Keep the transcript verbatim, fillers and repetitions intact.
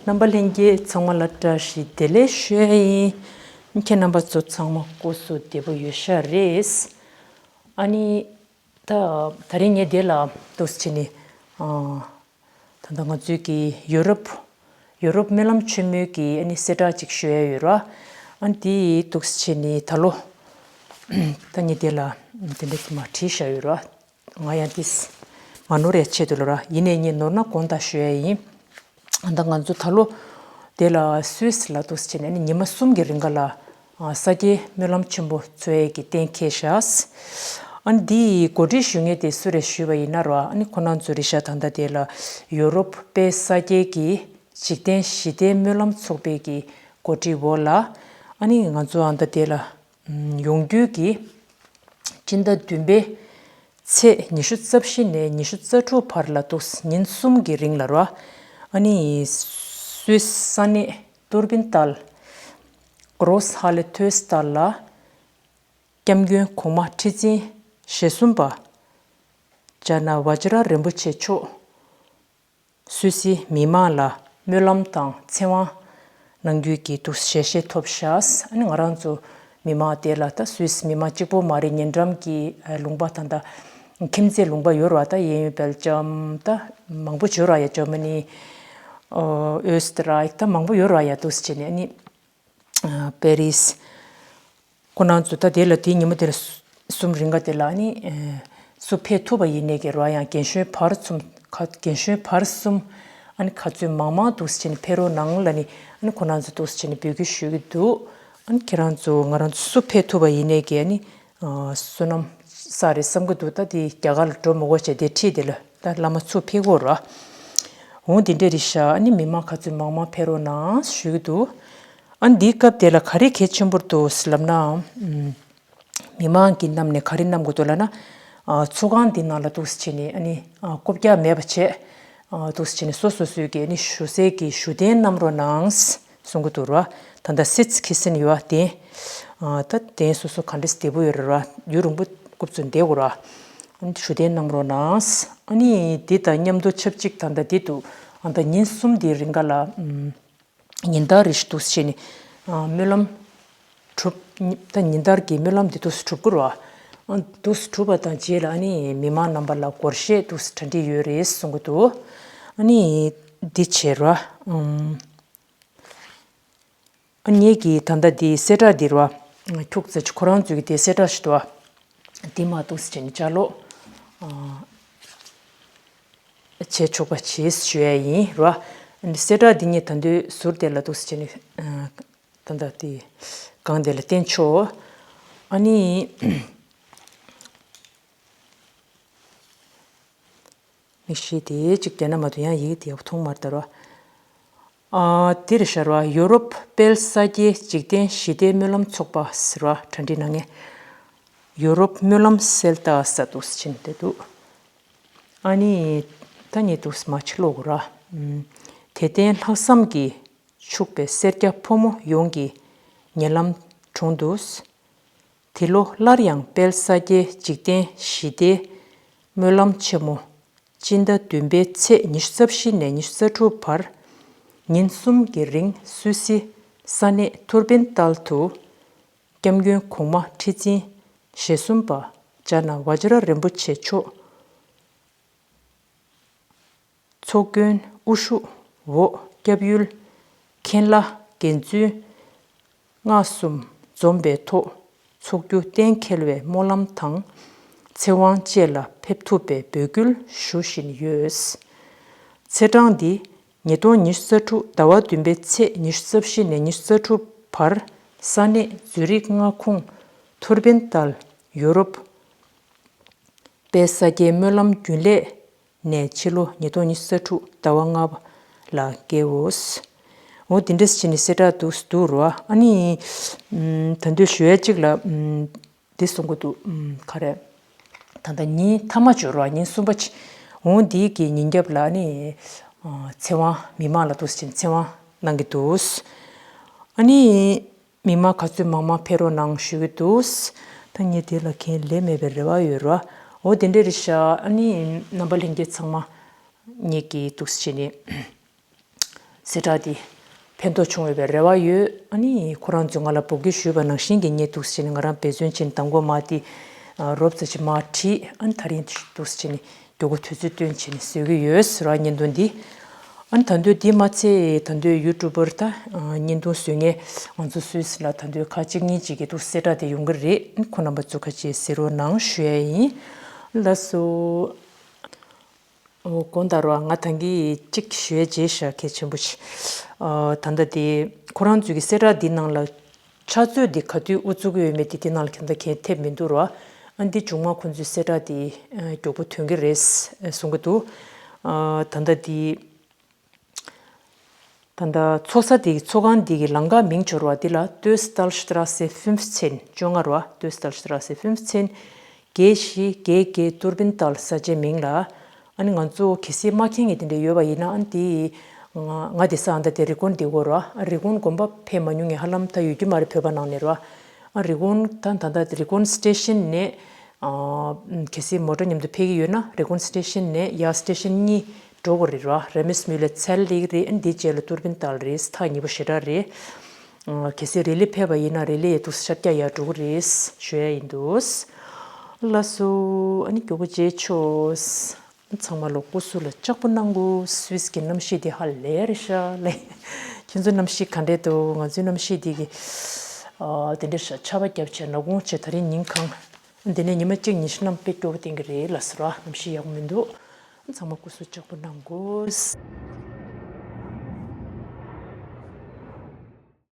རྣམ་པ་ལྷན་རྒྱས་ཚང་མ་ལ་བཀྲ་ཤིས་བདེ་ལེགས་ཞུ་ཡ་ཡིན། ཁྱེད་རྣམ་པ་ཚོ་ཚང་མ་སྐུ་གཟུགས་བདེ་པོ་ཡོད་ཤག་རེད། ཨ་ནི། ད་ད་རིང་ངས་འདི་ལ་འདུག་སེ་བྱས་ནས། ཨ། ད་ལྟ་ང་ཚོའི་གི་ཡོ་རོབ། ཡོ་རོབ་སྨོན་ལམ་ཆེན་མོའི་གི་ཨ་ནི་གསལ་བསྒྲགས་ཅིག་ཞུ་ཡ་ཡོད་ར། ཨ་ནི་འདི་འདུག་སེ་བྱས་ནས་ད་ལོ། ད་ངས་འདི་ལ་དེ་འདྲ་མར་བྲིས་བཞག་ཡོད་ར། ང་ཡང་འདི་མ་ནོར་ཡ་ཆེད་དུ་ལ་ར། ཡིན་ནའི་ངས་ནོར་ན་དགོངས་དག་ཞུ་ཡ་ཡིན། ད་ང་ཚོ་ད་ལོ་དེ་ལ་སུད་སི་ལ་འདུག་སེ་བྱས་ནས་ཨ་ནི་ཉི་མ་གསུམ་གྱི་རིང་ག་ལ་ས་སྐྱའི་སྨོན་ལམ་ཆེན་པོ་འཚོགས་ཡས་ཀྱི་གཏན་འཁེལ་བཞག་ཨ་ནི་འདི་ཡི་གོ་སྒྲིག་ཞུ་མཁན་དེ་སུ་རེད་ཞུས་པ་ཡིན་ན་ར། ཨ་ནི་ཁོ་རང་ཚོ་རེད་ཤག་ད་ལྟ་དེ་ལ་ཡོ་རོབ་དཔལ་ས་སྐྱའི་གི་འཇིག་རྟེན་ཞི་བདེའི་སྨོན་ལམ་ཚོགས་པའི་གི་གོ་སྒྲིག་འོག་ལ། ཨ་ནི་ང་ཚོ་ཨ་ད་དེ་ལ་ཡོང་རྒྱུའི་གི་སྤྱི་ཟླ་བདུན་པའི་ཚེས་ཉི་ཤུ་རྩ་བཞི་ནས་ཉི་ཤུ་རྩ་དྲུག་བར་ལ་འདུག་ཉིན་གསུམ་གྱི་རིང་ལ་ར། ཨ་ནི་སུད་སི་ས་གནས་ཏུར་བིན་ཏཱལ། Große Halle Tösstal ལ་སྐྱབས་མགོན་གོང་མ་ཁྲི་འཛིན་ཞེ་གསུམ་པ་ཇཱ་ན་བཛྲ་རིན་པོ་ཆེ་མཆོག་སུད་སི་མི་མང་ལ་སྨོན་ལམ་དང་ཚེ་དབང་གནང་རྒྱུའི་གི་འདུག་ཞལ་བཞེས་ཐོབ་ཤག་ཨ་ནི་ང་རང་ཚོ་མི་མང་དེ་ལ། ད་སུད་སི་མི་མང་གཅིག་པོ་མ་རེད། ཉེ་འགྲམ་གྱི་ལུང་པ་ད་ལྟ་ཁྱིམ་མཚེས་ལུང་པ་ཡོད་ར། ད་ཡིན་སྦེལ་ཇམ་ད་མང་པོ་ཡོད་ར། ཡ་ཇར་མ་ནི། ཨོ་སི་ཏྲི་ཡ་ད་མང་པོ་ཡོད་ར། ཡ་འདུག་སེ་བྱས་ནས་ཨ་ནི། པེ་རིས། ཁོ་རང་ཚོ་ད་དེ་ལ་དེའི་ཉིན་མོ་དེ་ལ་གསུམ་རིང་ག་དེ་ལ་ཨ་ནི། སུ་ཕེབས་ཐུབ་པ་ཡིན་ནའི་གི་ར། ཡང་རྒན་གཞོན་བར་གསུམ་ཁ་རྒན་གཞོན་བར་གསུམ་ཨ་ནི་ག་ཚོད་མང་མང་འདུག་སེ་བྱས་ནས་ཕེབས་རོགས་གནང་ལབ་ནས་ཨ་ནི་ཁོ་རང་ཚོ་འདུག་སེ་བྱས་ནས་འབོད་སྐུལ་ཞུ་གི་འདུག་ཨ་ནི་ཁྱེད་རང་ཚོ་ང་རང་ཚོ་སུ་ཕེབས་ཐུབ་པ་ཡིན་ནའི་གི་ཨ་ནི། བསོད་ནམས་བསགས་རེད་བསམ་གི་འདུག་ད་དེ་རྒྱ་གར་ལ་འགྲོ་མི་དགོས་བྱས་དེ་ཁྲིད་དེ་ལ་ད་བླ་མ་ཚུར་ཕེབས་དགོས་ར། འོང་དེ་འདྲས་རེད་ཤག་ཨ་ནི་མི་མང་ག་ཚོད་མང་མང་ཕེབས་རོགས་གནང་ཞུ་གི་འདུག་ཨ་ནི་འདིའི་སྐབས་དེ་ལ་ག་རེ་གལ་ཆེན་པོ་འདུག་ལབ་ན། ཨམ། མི་མང་གི་རྣམས་ནས་ག་རེ་བསྣམས་དགོས་འདུག་ལབ་ན། ཨ། ཚོགས་ཁང་འདི་ནང་ལ་འདུག་སེ་བྱས་ནས་ཨ་ནི། ཨ། རྐུབ་བཀྱག་མེད་པ་བྱས། ཨ། འདུག་སེ་བྱས་ནས་སོ་སོ་སོའི་གི་ཨ་ནི་ཞུ་སའི་གི་ཞུ་རྟེན་བསྣམས་རོགས་གནང་གསུང་གི་འདུག་ར། ད་ལྟ་སིད་སི་ཁི་སིན་ཡོད་ཨ་གདན། ཨ། ད་གདན་སོ་སོ་ག་འདྲས་བདེ་པོ་ཡོད་རེད་ར། ཡུན་རིང་པོ་རྐུབ་ཚོ་བསྡད་དགོས་ར། ཨ་ནི་ཞུ་རྟེན་བསྣམས་རོགས་གནང་། ཨ་ནི་འདི་དང་མཉམ་དུ་ཆབས་ཅིག་ད་ལྟ་འདི་འདུག་ཨ། ད་ཉིན་གསུམ་འདིའི་རིང་ག་ལ། ཨམ། ཉིན་ལྟར་རེ་བཞིན་འདུག་སེ་བྱས་ནས། ཨ། སྨོན་ལམ་གྲུབ། ད་ཉིན་ལྟར་གྱི་སྨོན་ལམ་འདི་འདུག་སེ་གྲུབ་ཀྱི་རེད་བ། ཨ། འདུག་སེ་གྲུབ་པ་དང་རྗེས་ལ་ཨ་ནི་མི་མང་རྣམ་པ་ལ་སྒོར་གཞས་འདུག་སེ་གྲ་སྒྲིག་ཡོད་རེད་གསུང་གི་འདུག་ཨ་ནི་འདི་བྱས་རེད་བ། ཨམ། ཨ་ནི་ངེད་ཀྱིས་ད་ལྟ་འདི་གསལ་བསྒྲགས་འདི་རེད་བ། ཁྱུག་ཙམ་ཅིག་ཁོ་རང་ཚོའི་གི་དེ་གསལ་བསྒྲགས་ཞིག་འདུག་བ། འདི་མར་འདུག་སེ་བྱས་ནས་ཅ་ལག་ཨ། བྱས་ཆོག་པ་བྱས་ཞུ་ཡ་ཡིན་ར། གསལ་བསྒྲགས་འདི་ངས་ད་དུང་ཟུར་དེ་ལ་འདུག་སེ་བྱས་ནས། ད་ལྟ་དེ་སྒང་དེ་ལ་བསྟན་ཆོག་ཨ་ནི། མིག་ཤེལ་དེ་གཅིག་བརྒྱབ་ན་མ་གཏོགས་ཡང་ཡི་གེ་དེ་ཡག་པོ་མཐོང་མ་རེད་ད་ར། ཨ། དེ་རེད་ཤག་ར། ཡོ་རོབ་དཔལ་ས་སྐྱའི་འཇིག་རྟེན་ཞི་བདེའི་སྨོན་ལམ་ཚོགས་པ་ཟེར་བ་གྲ་སྒྲིག་གནང་མཁན། ཡོ་རོབ་སྨོན་ལམ་སེལ་ཏཱ་ཟེར་འདུག་སེ་བྱས་ནས་བསྡད་འདུག་ཨ་ནི། ད་ངས་འདུག་སེ་མར་ཕྱི་ལོགས་ར། ཨམ། དད་ལྡན་ལྷག་བསམ་གྱིས་ཕྱུག་པའི་སེར་སྐྱ་ཕོ་མོ་ཡོངས་ཀྱི་ཉེ་ལམ་དྲུང་དུ། འདི་ལོ་སླར་ཡང་དཔལ་ས་སྐྱའི་འཇིག་རྟེན་ཞི་བདེའི་སྨོན་ལམ་ཆེན་མོ། སྤྱི་ཟླ་བདུན་པའི་ཚེས་ཉི་ཤུ་རྩ་བཞི་ནས་ཉི་ཤུ་རྩ་དྲུག་བར། ཉིན་གསུམ་གྱི་རིང་སུད་སི་ས་གནས་ཐུར་བིན་ཏཱལ་དུ། སྐྱབས་མགོན་གོང་མ་ཁྲི་འཛིན་ཞེ་གསུམ་པ་ཇཱ་ན་བཛྲ་རིན་པོ་ཆེ་མཆོག་ཚོགས་མགོན་དབུ་བཞུགས་འོག་སྐྱབས་ཡུལ་མཁན་བླ་དགེ་བཙུན་སྔགས་གསུམ་འཛོམས་པའི་ཐོག་འཚོགས་རྒྱུ་གཏན་འཁེལ་བའི་སྨོན་ལམ་དང་ཚེ་དབང་བཅས་ལ་ཕེབས་ཐུབ་པའི་འབོད་སྐུལ་ཞུ་བཞིན་ཡོད། ཚེས་གྲངས་འདི་ཉིས་སྟོང་ཉི་ཤུ་རྩ་དྲུག་ཟླ་བ་བདུན་པའི་ཚེས་ཉི་ཤུ་རྩ་བཞི་ནས་ཉི་ཤུ་རྩ་དྲུག་བར་ས་གནས་ཛུ་རིག་མངའ་ཁོངས་ཐུར་བིན་ཏཱལ་ཡོ་རོབ་དཔལ་ས་སྐྱའི་སྨོན་ལམ་རྒྱུན་ལས་ནས་ཕྱི་ལོ་ཉིས་སྟོང་ཉི་ཤུ་རྩ་དྲུག་ཟླ་བ་ལྔ་པ་ལ་འགོད། འོ་དེ་འདྲས་བྱས་ནས་གསལ་བསྒྲགས་འདུག་འདུག་རོ། ཨ་ནི། ཨམ། ད་དུང་ཞུ་ཡ་གཅིག་ལ། ཨམ། འདི་གསུང་གི་འདུག་ཨམ། ག་རེ། ད་ལྟ་ཉིན་མཐའ་མ་འབྱོར་བ་ཉིན་གསུམ་པ་ཅིག་འོ་འདི་གི་ཉིན་རྒྱབ་ལ་ཨ་ནི། ཨ། ཚེ་དབང་མི་མང་ལ་འདུག་སེ་བྱས་ནས་ཚེ་དབང་གནང་གི་འདུག་ཨ་ནི། མི་མང་ག་ཚོད་མང་མང་ཕེབས་རོགས་གནང་ཞུ་གི་འདུག་ད་ངས་དེ་ལ་ཁས་ལེན་མེད་པའི་རེ་བ་ཡོད་ར། འོ་དེ་འདྲ་རེད་ཤག་ཨ་ནི་རྣམ་པ་ལྷན་རྒྱས་ཚང་མ་ངེད་ཀྱི་འདུག་སེ་བྱས་ནས་ གསལ་བསྒྲགས་འདི་ཕན་ཐོགས་བྱུང་ཡོད་པའི་རེ་བ་ཡོད། ཨ་ནི་ཁོ་རང་ཚོས་ང་ལ་འབོད་སྐུལ་ཞུས་པ་ནང་བཞིན་གྱི་ངས་འདུག་སེ་བྱས་ནས་ང་རང་འབད་བརྩོན་བྱས་ནས་མདང་དགོང་མ་དེ་རོབ་ཙམ་ཅིག་མར་བྲིས། ཨ་ནི་ད་རིང་འདུག་སེ་བྱས་ནས་མགྱོགས་པོ་དུས་ཚོད་བཏོན་བྱས་ནས་བཟོ་གི་ཡོད་ཟེར་བ་བརྙན་ཐུང་འདི། ཨ་ནི་ད་དུང་འདི་མ་ཚད་ད་དུང་ཡུ་ཊུབ་པར་ད་བརྙན་ཐུང་བཟོ་མཁན་ང་ཚོ་སུད་སི་ལ་ད་དུང་ཁག་གཅིག་གཉིས་གཅིག་གིས་འདུག་གསལ་བསྒྲགས་དེ་ཡོང་གི་རེད། ཁོང་རྣམ་པ་ཚོ་ཁ་ཆེ་གཟིགས་རོགས་གནང་ཞུ་ཡ་ཡིན། ལགས་སོ། ཨོ་དགོངས་དག་རོགས། ང་ད་གིན་གཅིག་ཞུ་ཡ་བརྗེད་ཤག་གལ་ཆེན་པོ་ཞིག་ཨ་ད་ལྟ་དེ་ཁོ་རང་ཚོའི་གི་གསལ་བསྒྲགས་འདི་ནང་ལ་ཕྱག་ཚོད་འདི་ག་དུས་དབུ་བཙུགས་ཀྱི་ཡོད་མེད་དེ་དེ་ནང་ལ་གང་ལྟར་གང་ཐེབས་མི་འདུག་རོགས། ཨ་འདི་མཇུག་མ་ཁོང་ཚོའི་གསལ་བསྒྲགས་དེ་མགྱོགས་པོ་ཐོན་གྱི་རེད་གསུང་གི་འདུག་ཨ་ད་ལྟ་དེ། ད་ལྟ་ཚོགས་ས་དེ་གི་ཚོགས་ཁང་དེ་གི་ལམ་ཁ་མིང་འབྱོར་བ་དེ་ལ་Dosttal Straße fünfzehn བཅོ་ལྔ་རོ། Dosttal Straße fünfzehn བརྒྱད་བཞི་བརྒྱད་བརྒྱད་ཏུར་བིན་ཏཱལ་ས་ཆའི་མིང་ལ། ཨ་ནི་ང་ཚོ་གལ་སྲིད་མ་མཁྱེན་མཁན་དེ་འདྲ་ཡོད་པ་ཡིན་ན། ཨ་ནི་དེ་ང་ང་དེ་ས་ཨ་ད་དེ་རི་ཀོན་དེ་གོ་རོ། ཨ་རི་ཀོན་དགོན་པ་ཕེབས་མ་མྱོང་མཁན་ཧ་ལམ་ད་ཡོད་རྒྱུ་མ་རེད། བོད་པ་ནང་ནས་རོ། ཨ་རི་ཀོན་ད་ད་ད་རི་ཀོན་སི་ཊེ་ཤན་ནས་ཨ་གལ་སྲིད་མོ་ཊ་མཉམ་དུ་ཕེབས་ཀྱི་ཡོད་ན་རི་ཀོན་སི་ཊེ་ཤན་ནས་ཡར་སི་ཊེ་ཤན་གཉིས་འགྲོ་དགོས་རེད་རོ། Remismühle་ཚལ་ལེགས་རེད། ཨ་འདི་རྗེས་ལ་ཏུར་བིན་ཏཱལ་རེད། ཐག་ཉེ་པོ་ཞེ་དྲག་རེད། ཨ་གལ་སྲིད་རེ་ལི་ཕེབས་པ་ཡིན་ན་རེ་ལི་ཡ་འདུག་ཤར་རྒྱག་ཡར་འགྲོ་གི་རེད་ཞུ་ཡ་ཡིན་འདུག་ལགས་སོ། ཨ་ནི་མགྱོགས་པོ་མཇལ་ཆོག་ཚང་མ་ལོ་སྐུ་གཟུགས་ལ་ལྕགས་པོ་གནང་གོ། སུད་སི་གི་གནམ་གཤིས་འདི་ཧ་ལས་རེད་ཤག་ལེ། ཁྱེད་ཚོ་གནམ་གཤིས་ག་འདྲས་འདུག་ང་ཚོའི་གནམ་གཤིས་འདི་གི་ཨ་དེ་འདྲས་ཤག་ཆར་པ་བརྒྱབ་བྱས་ནག་ཁུང་བྱས། ད་རིང་ཉིན་གང་འདི་ནས་ཉི་མ་གཅིག་ཉི་ཤུ་ནམ་དཔེ་སྐྱོ་པོ་བསྟན་གི་རེད་ལ་ཟེར་བ། གནམ་གཤིས་ཡག་པོ་མི་འདུག་ཚང་མ་སྐུ་གཟུགས་ལྕགས་པོ་གནང་དགོས།